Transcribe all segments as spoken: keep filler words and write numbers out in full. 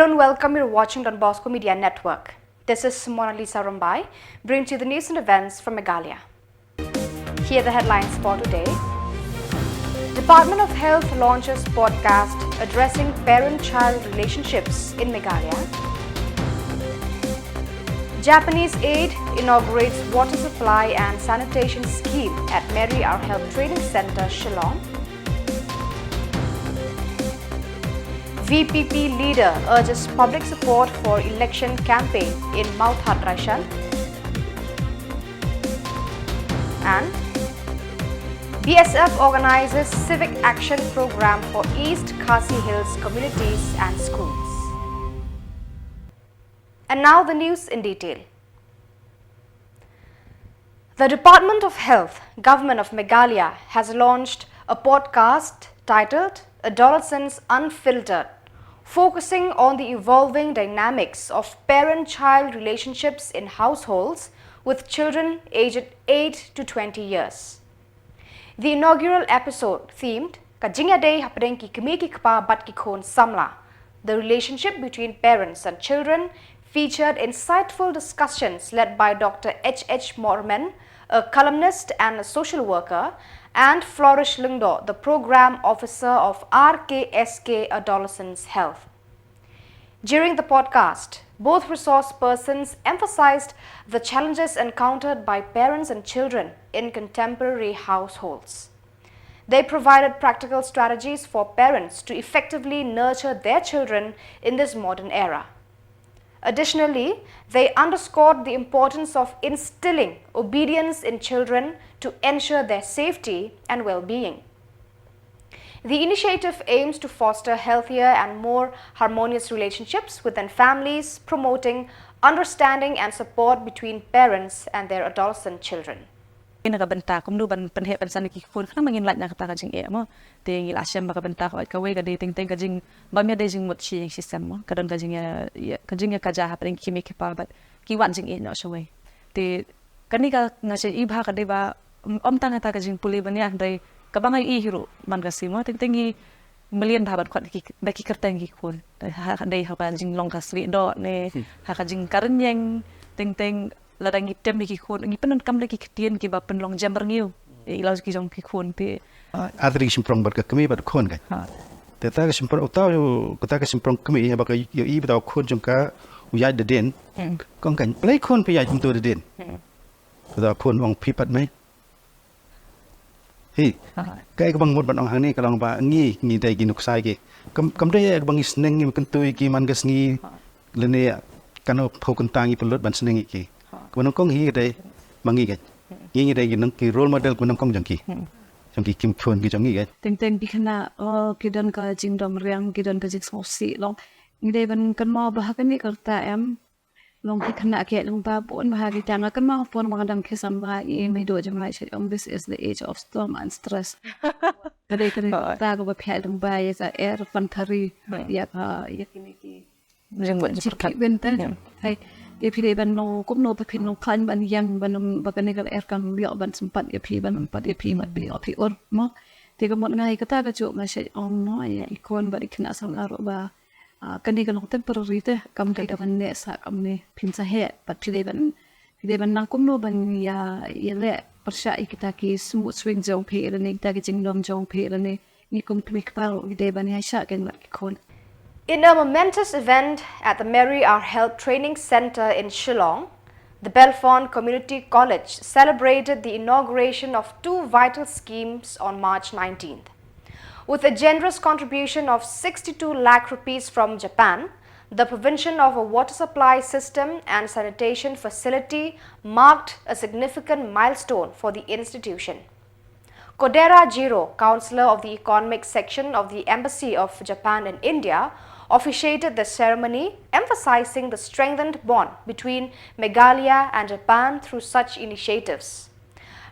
And welcome, you're watching Don Bosco Media Network. This is Mona Lisa Rumbai, bringing to you the news and events from Meghalaya. Here are the headlines for today. Department of Health launches podcast addressing parent-child relationships in Meghalaya. Japanese aid inaugurates water supply and sanitation scheme at Mary R Help Training Centre, Shillong. V P P leader urges public support for election campaign in Mawthadraishan. And B S F organizes civic action program for East Khasi Hills communities and schools. And now the news in detail. The Department of Health, Government of Meghalaya, has launched a podcast titled Adolescence Unfiltered, focusing on the evolving dynamics of parent-child relationships in households with children aged eight to twenty years. The inaugural episode, themed Ka Jingïadei Hapdeng ki Kmie ki Kpa bad ki Khun Samla, the relationship between parents and children, featured insightful discussions led by Doctor H H Morman, a columnist and a social worker, and Flourish Lyngdoh, the program officer of R K S K Adolescents Health. During the podcast, both resource persons emphasized the challenges encountered by parents and children in contemporary households. They provided practical strategies for parents to effectively nurture their children in this modern era. Additionally, they underscored the importance of instilling obedience in children to ensure their safety and well-being. The initiative aims to foster healthier and more harmonious relationships within families, promoting understanding and support between parents and their adolescent children. Na ka bynta kumno ban pynheh pynsan ïa ki khun, khnang ba ngin lait na kata ka jingeh mo. Te ngi la shem ba ka bynta kawei ka dei teng teng ka jing, bym ïadei jingmut shi ïing shi sem mo. Ka don ka jingïa, ïa, ka jingïakajia hapdeng ki kmie ki kpa bad ki wan jingeh noh shawei. Te kane ka nga shem i bha ka dei ba, ym, ym tang kata ka jingpule ban ïa, hynrei kaba nga ïohi hi ruh man ka sngi mo, teng teng ngi mlien bha ban khot ki, da ki kyrteng ki khun. Da ha, dei ha ka jinglong ka slieh doh ne, ha ka jingkren ïeng, teng teng lada ngi tem ïa ki khun, ngi pyndonkam da ki ktien kiba pynlong jem rngiew ïa i lawei ki jong ki khun te. Ah, artylli ki shymprong bad ka kmie bad khun kan. Ha. Te kata ka shymprong, uta u, kata ka shymprong kmie, haba ka ïohi ba uta u khun jong ka u ïaid da dien. Hmm. Ka ong kan, balei khun phi ïaid kumto da dien? Hmm. Uta u khun u ong phi pat mei. Hi. Ha. Kaei kaba nga mut ban ong hangne ka long ba ngi, ngi dei ki nuksa ki. Kam, kam dei ïa kaba ngi sneng ngi kyntu ïa ki man ka sngi. Ha. Lane kano phew kynta ngi pynlut ban sneng ïa ki. Ha. Kaba nyngkong hi ka dei ma ngi kan. Hmm. Ngi, ngi dei ki nang ki role model kaba nyngkong jong ki. Hmm. Jong ki khun ki jong ngi kan. Teng teng ki khynnah, oh, ki don ka jingdom riang, ki don ka jingsngewsih long. Ngi dei ban kynmaw ba ha kane ka rta em. Long ki khynnah ki long ba bun bha ki tang, nga kynmaw por ba nga dang khie sam ba i mei doh jong nga i ong, "This is the age of storm and stress." Ka dei, ka dei, oh, ta kaba phi long ba ïa ka er pantari, oh, ïa ka, ïa kine ki jingmut jingpyrkhat. Ïa phi dei ban long kumno ba phin long khlaiñ ban ïeng ban, ba kane ka er kan ïoh ban sympat ïa phi, ban sympat ïa phi, ban phi ïoh phi ur mo. Te ka mut nga ïa kata ka juh nga shu ong mo ïa i khun bad i khynnah samla ruh ba, ah, kane ka long temporary te, kam dei da ban neh sah kumne, phin sa heh, bad phi dei ban, phi dei ban nang kumno ban ïa, ïaleh pyrshah ïa kita ki mood swing jong phi lane kita ki jingdom jong phi lane ngi kum kmie kpa ruh ngi dei ban ïaishah kein bad ki khun. In a momentous event at the Mary R Help Training Centre in Shillong, the Belfond Community College celebrated the inauguration of two vital schemes on March nineteenth. With a generous contribution of sixty-two lakh rupees from Japan, the provision of a water supply system and sanitation facility marked a significant milestone for the institution. Kodera Jiro, Counselor of the Economic Section of the Embassy of Japan in India, officiated the ceremony, emphasizing the strengthened bond between Meghalaya and Japan through such initiatives.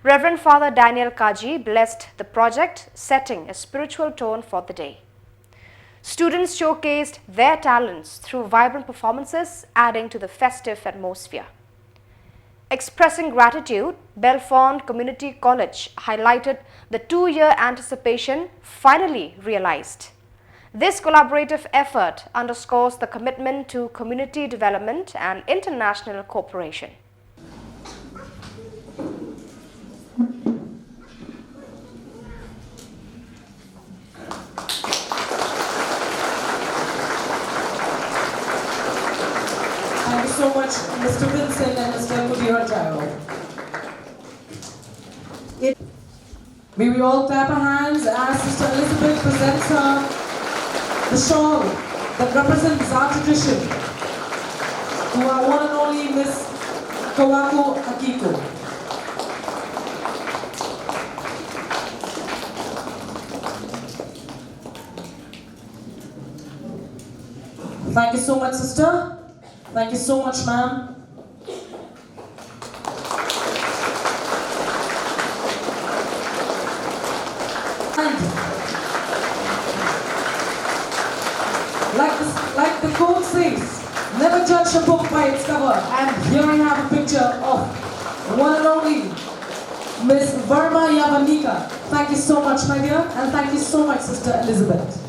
Reverend Father Daniel Kaji blessed the project, setting a spiritual tone for the day. Students showcased their talents through vibrant performances, adding to the festive atmosphere. Expressing gratitude, Belfond Community College highlighted the two-year anticipation finally realized. This collaborative effort underscores the commitment to community development and international cooperation. Thank you so much, Mister Vincent and Mister Kudira Jairo. It May we all clap our hands as Sister Elizabeth presents her the shawl that represents our tradition to our one and only Miss Kawako Akiko. Thank you so much, sister. Thank you so much, ma'am. And like the, like the quote says, never judge a book by its cover. And here I have a picture of one and only Miss Verma Yavanika. Thank you so much, my dear, and thank you so much, Sister Elizabeth.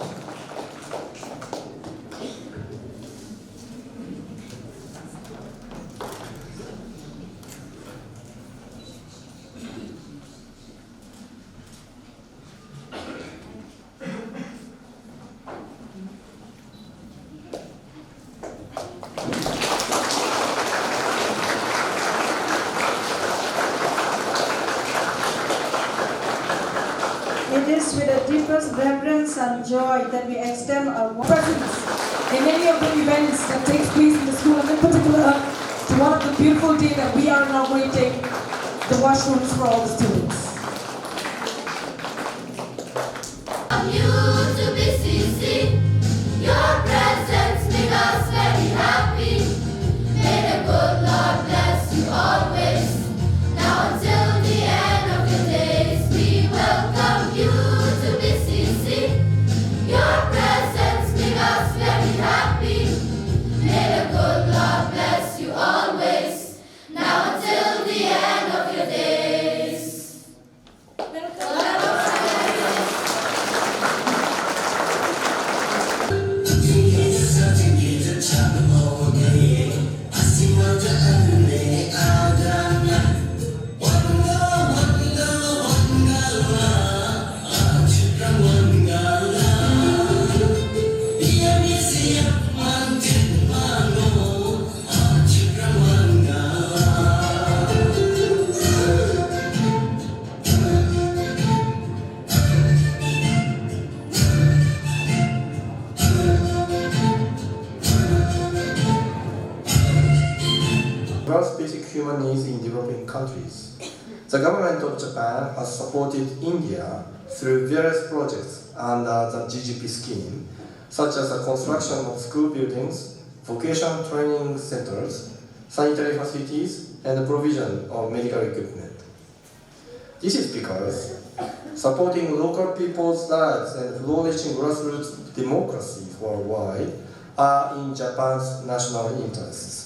It is with the deepest reverence and joy that we extend our presence in any of the events that takes place in the school, and in particular to one of the beautiful day that we are inaugurating the washrooms for all the students. Welcome you to B C C. Your presence make us very happy. May the good Lord bless you always. Now until the end of your days, we welcome you to B C C. Your presence make us very happy. May the good Lord bless you always. Now until the end of your days. First basic human needs in developing countries. The government of Japan has supported India through various projects under the G G P scheme, such as the construction of school buildings, vocational training centers, sanitary facilities, and the provision of medical equipment. This is because supporting local people's lives and flourishing grassroots democracies worldwide are in Japan's national interests.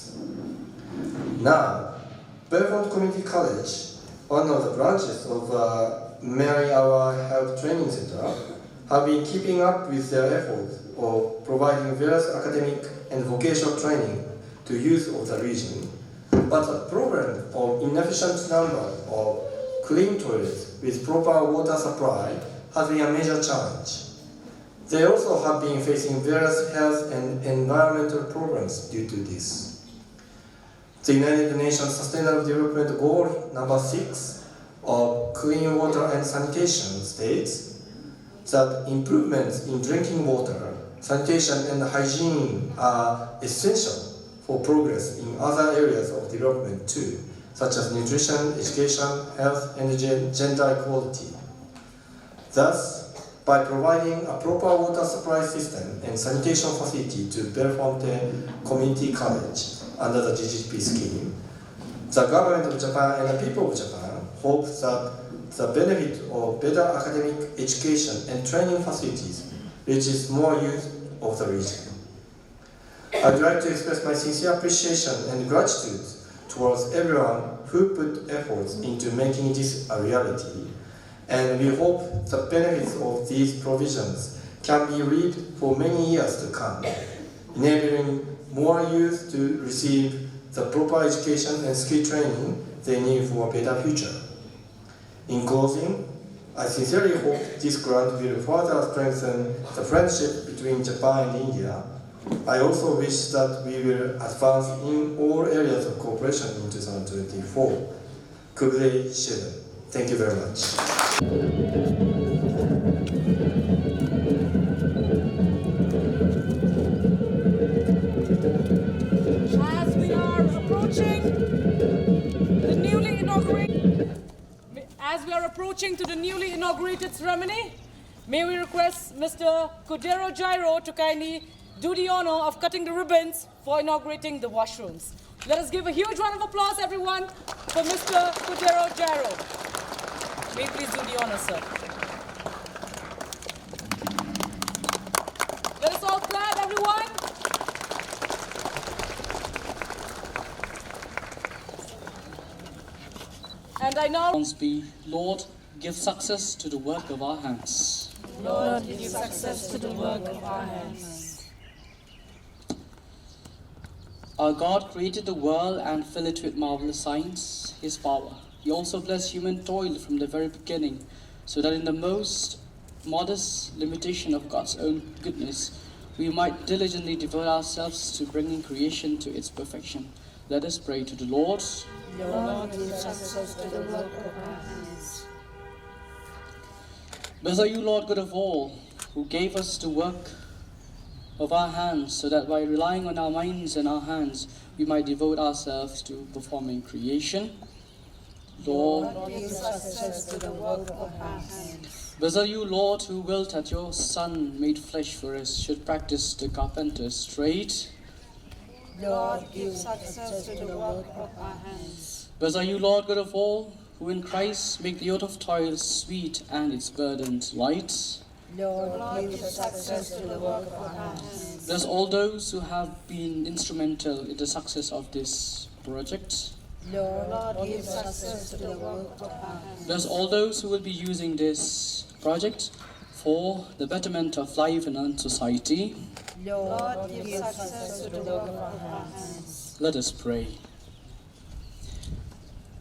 Now, Belfort Community College, one of the branches of uh, Mary Our Help Training Center, have been keeping up with their efforts of providing various academic and vocational training to youth of the region, but the problem of inefficient number of clean toilets with proper water supply has been a major challenge. They also have been facing various health and environmental problems due to this. The United Nations Sustainable Development Goal number six of clean water and sanitation states that improvements in drinking water, sanitation and hygiene are essential for progress in other areas of development too, such as nutrition, education, health and gender equality. Thus, by providing a proper water supply system and sanitation facility to Bellefontaine Community College under the G G P scheme, the government of Japan and the people of Japan hope that the benefit of better academic education and training facilities reaches more youth of the region. I would like to express my sincere appreciation and gratitude towards everyone who put efforts into making this a reality, and we hope the benefits of these provisions can be reaped for many years to come, enabling more youth to receive the proper education and skill training they need for a better future. In closing, I sincerely hope this grant will further strengthen the friendship between Japan and India. I also wish that we will advance in all areas of cooperation in two thousand twenty-four. Khublei shibun. Thank you very much. As we are approaching the newly inaugurated, as we are approaching to the newly inaugurated ceremony, may we request Mister Kudero Jairo to kindly do the honor of cutting the ribbons for inaugurating the washrooms. Let us give a huge round of applause, everyone, for Mister Kudero Jairo. May you please do the honor, sir. Let us all clap, everyone. And I now be, Lord, give success to the work of our hands. Lord, give success to the work of our hands. Our God created the world and filled it with marvelous signs, his power. He also blessed human toil from the very beginning, so that in the most modest limitation of God's own goodness, we might diligently devote ourselves to bringing creation to its perfection. Let us pray to the Lord. Lord, give success to the work of our hands. Blessed are you, Lord God of all, who gave us the work of our hands, so that by relying on our minds and our hands, we might devote ourselves to performing creation. Lord, give success to the work of our hands. Blessed are you, Lord, who willed that your Son, made flesh for us, should practice the carpenter's trade. Lord, give success to the work of our hands. Blessed are you, Lord God of all, who in Christ make the yoke of toil sweet and its burden light. Lord, give success to the work of our hands. Bless all those who have been instrumental in the success of this project. Lord, give success to the work of our hands. Bless all those who will be using this project for the betterment of life and society. Lord, give success to the work of our hands. Let us pray.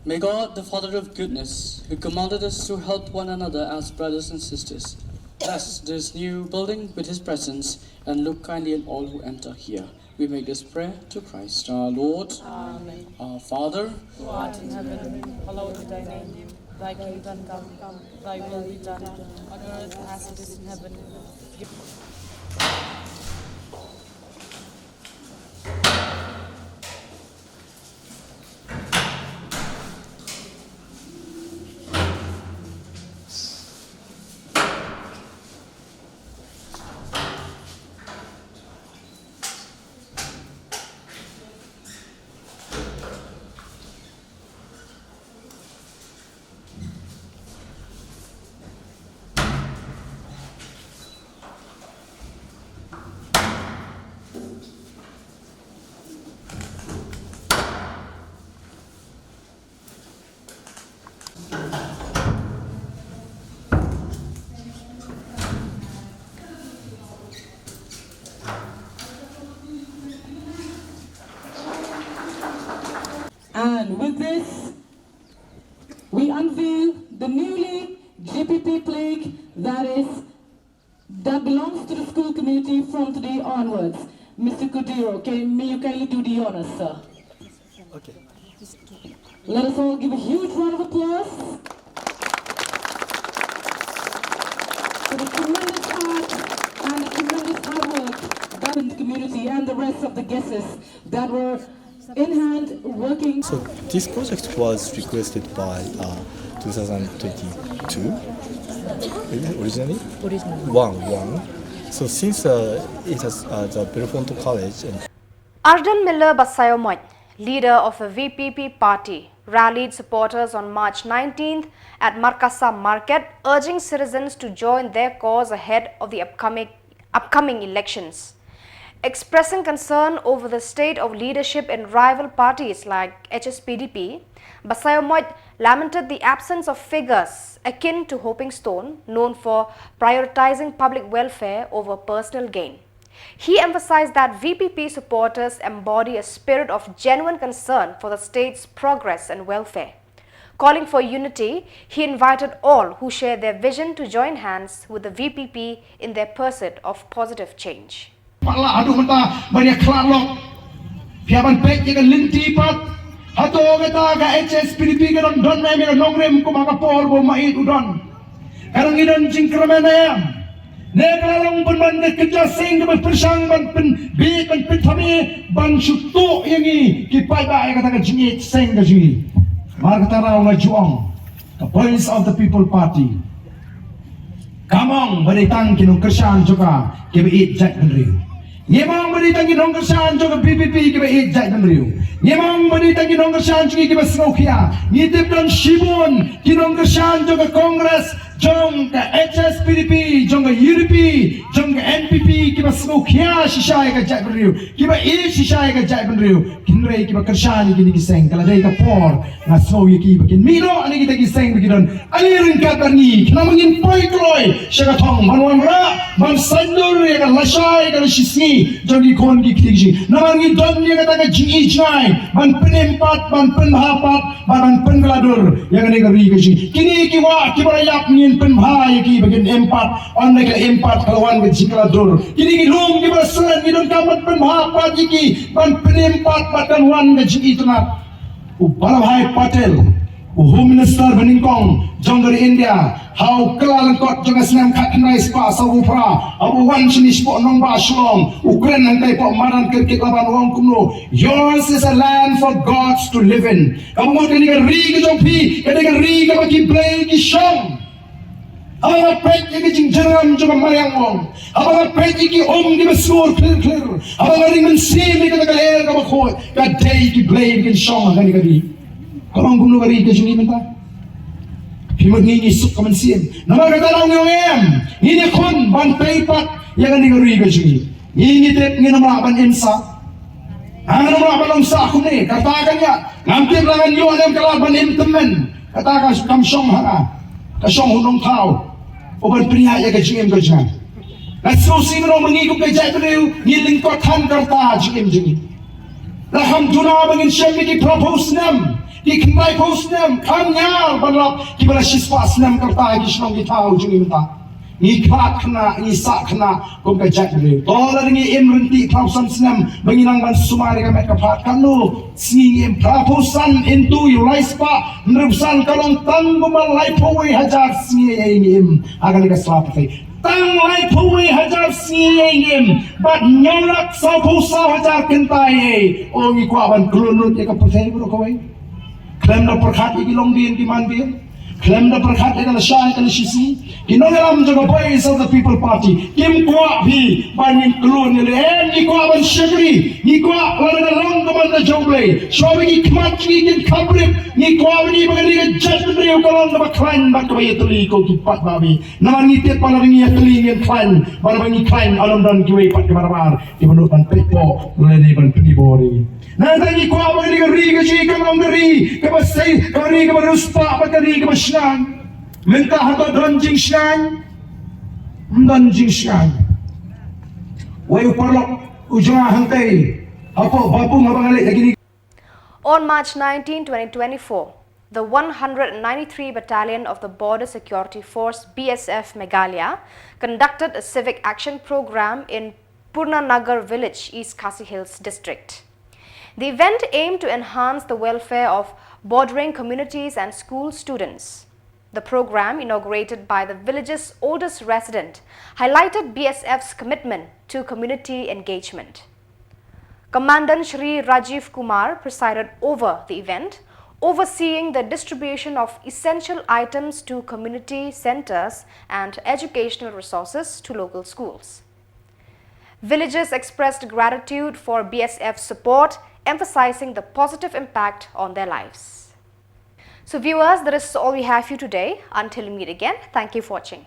May God, the Father of goodness, who commanded us to help one another as brothers and sisters, bless this new building with his presence and look kindly on all who enter here. We make this prayer to Christ our Lord. Amen. Our Father, who art in heaven, hallowed be thy name. Thy kingdom come, thy will be done, on earth as it is in heaven. And with this, we unveil the newly G P P plaque that is that belongs to the school community from today onwards. Mister Kudiro, can, may you kindly do the honors, sir? Okay. Let us all give a huge round of applause for the tremendous art and the tremendous artwork that in the community and the rest of the guests that were in hand working. So this project was requested by uh, two thousand twenty-two, really, originally? Originally. Wang, Wang. So since uh, it has uh, the Belafonte College and Ardent Miller Basaiawmoit, leader of the V P P party, rallied supporters on March nineteenth at Markasa Market, urging citizens to join their cause ahead of the upcoming, upcoming elections. Expressing concern over the state of leadership in rival parties like H S P D P, Basaiawmoit lamented the absence of figures akin to Hoping Stone, known for prioritizing public welfare over personal gain. He emphasized that V P P supporters embody a spirit of genuine concern for the state's progress and welfare. Calling for unity, he invited all who share their vision to join hands with the V P P in their pursuit of positive change. Pala haduh mynta ban ïa khlad lok. Phi hap ban peit ïa ka lynti pat. Hato kata ka H S P D P ka don don ne ïa ka nongrim kum ha ka por ba u Maieit u don. Ka dang ngi don jingkyrmen ne em? Ne ka la long pynban ka kynja seng kaba pyrshang ban pynbit ban pynthame ban shu tuh ïa ngi ki paidbah ïa kata ka jingïeit seng ka jong ngi. Mar kata ruh nga ju ong, ka Voice of the People Party kam ong ba dei tang ki nongkyrshan jong ka kiba ïeit jaitbynriew. Ngim ong ba dei tang ki nongkyrshan jong ka V P P kiba ïeit jaitbynriew. Ngim ong ba dei tang ki nongkyrshan jong ngi kiba sngewkhia. Ngi tip don shibun ki nongkyrshan jong ka Congress, jong ka H S P D P, jong ka U D P, jong ka N P P, kiba sngewkhia shisha ïa ka jaitbynriew, kiba ïeit shisha ïa ka jaitbynriew. Hynrei kiba kyrshan ïa kine ki seng, ka la dei ka por nga sngew ïa ki ba kin mih noh na kita ki seng ba ki don ale ryngkat bad ngi. Khnang ba ngin poi kloi sha ka thong ban wanrah, ban saindur ïa ka lashai ka lashisngi jong ki khun ki kti ki jong ngi. Namar ngi don ïa kata ka jingïeit jngai ban pynim pat, ban pynbha pat, ban, ban pynkylla dur ïa kane ka ri ka jong ngi. Kine ki wah kiba la ïap ngin pynbha ïa ki ba kin im pat. Ynda ki la im pat ka la wan ka jingkylla dur. Kine ki lum kiba la slet ngi donkam ban pynbha pat ïa ki, ban pynim pat bad kan wan ka jingitynnat. U Vallabhbhai Patel, u Home Minister ba nyngkong jong ka ri India, ha u kylla lyngkot jong ka snem khatkhyndai spah sawphew phra, haba u wan shane shapoh nongbah Shillong, u kren hangtai hapoh madan Cricket Laban, u ong kumno: "Yours is a land for gods to live in." Kaba mut kane ka ri ka jong phi ka dei ka ri kaba ki blei ki shong. Haba nga peit ïa ka jingjyrngam jong ka mariang ong, haba nga peit ïa ki um kiba sngur khlir khlir, haba nga ring mynsiem ïa kata ka lyer kaba khuid, ka dei ki blei ba kin shong ha kane ka ri. Ka long kumno ka ri ka jong ngi mynta? Phi mut ngi ngi suk ka mynsiem. Namar kata ngi ong em, ngin ïakhun ban peit pat ïa kane ka ri ka jong ngi. Ngi ngi tip ngin ym lah ban im sah. Ngin ym lah ban long sah kumne, kata ka ïa. Ngam tip la ngan ïoh ne em ka lad ban im tymmen. Kata ka kam shong ha nga. Ka shong ha u nongthaw. U ban pynïaid ïa ka jingim ka jong nga. Nga sngewsih ngi long ma ngi kum ka jaitbynriew, ngi lyngkot than ka rta jingim jong ngi. La kham duna ba ngin shem ïa ki phraphew snem, ki khyndaiphew snem, kham ñiar ban lap kiba la shispah snem ka rta ki shnong ki thaw jong ngi mynta. Ngi khlad khynnah, ngi sah khynnah kum ka jaitbynriew. To lada ngi im ryntih phraphew san snem ba ngi nang ban sumar ïa ka met ka phad, katno sngi ngi im? Phraphew san into u laispah hynriewphew san ka long tang kumba laiphew wei hajar sngi ei ngi im ha kane ka sla pyrthei. Tang laiphew wei hajar sngi ei ngi im bad hynñiew lak sawphew saw hajar kynta ei. O, ngi kwah ban klun lut ïa ka pyrthei baroh kawei. Khlem da pyrkhat ïa ki longdien ki mandien, khlem da pyrkhat ïa ka lashai ka lashisngi. Ki nongïalam jong ka Voice of the People Party kim kwah phi ban ngin klun ïa lade. Em, ngi kwah ban shakri, ngi kwah lada ka long ka mon ka jong U Blei, shuwa ba ki khmat jong ngi kin khapbrip, ngi kwah ba ngi, ba kane ka jaitbynriew ka long kaba khlaiñ bad kaba ïatylli ko ki paidbah. Namar ngi tip ba lada ngi ïatylli ngin khlaiñ, bad ba ngi khlaiñ, ym don kiwei pat kiba rar kiba nud ban peit pop lane ban pynibor ïa ngi. Nangta ngi kwah ba kane ka ri ka jong ngi kan long ka ri kaba sei, ka ri kaba riewspah bad ka ri kaba shngaiñ. Mynta hato don jingshngaiñ? Ym don jingshngaiñ. Wei u paralok u jong nga hangtei hapoh Bapung haba nga leit ha kine. On March nineteen, twenty twenty-four, the one hundred ninety-three Battalion of the Border Security Force, B S F Meghalaya, conducted a civic action program in Purnanagar village, East Khasi Hills district. The event aimed to enhance the welfare of bordering communities and school students. The program, inaugurated by the village's oldest resident, highlighted B S F's commitment to community engagement. Commandant Shri Rajiv Kumar presided over the event, overseeing the distribution of essential items to community centers and educational resources to local schools. Villagers expressed gratitude for B S F's support, emphasizing the positive impact on their lives. So viewers, that is all we have for you today. Until we meet again, thank you for watching.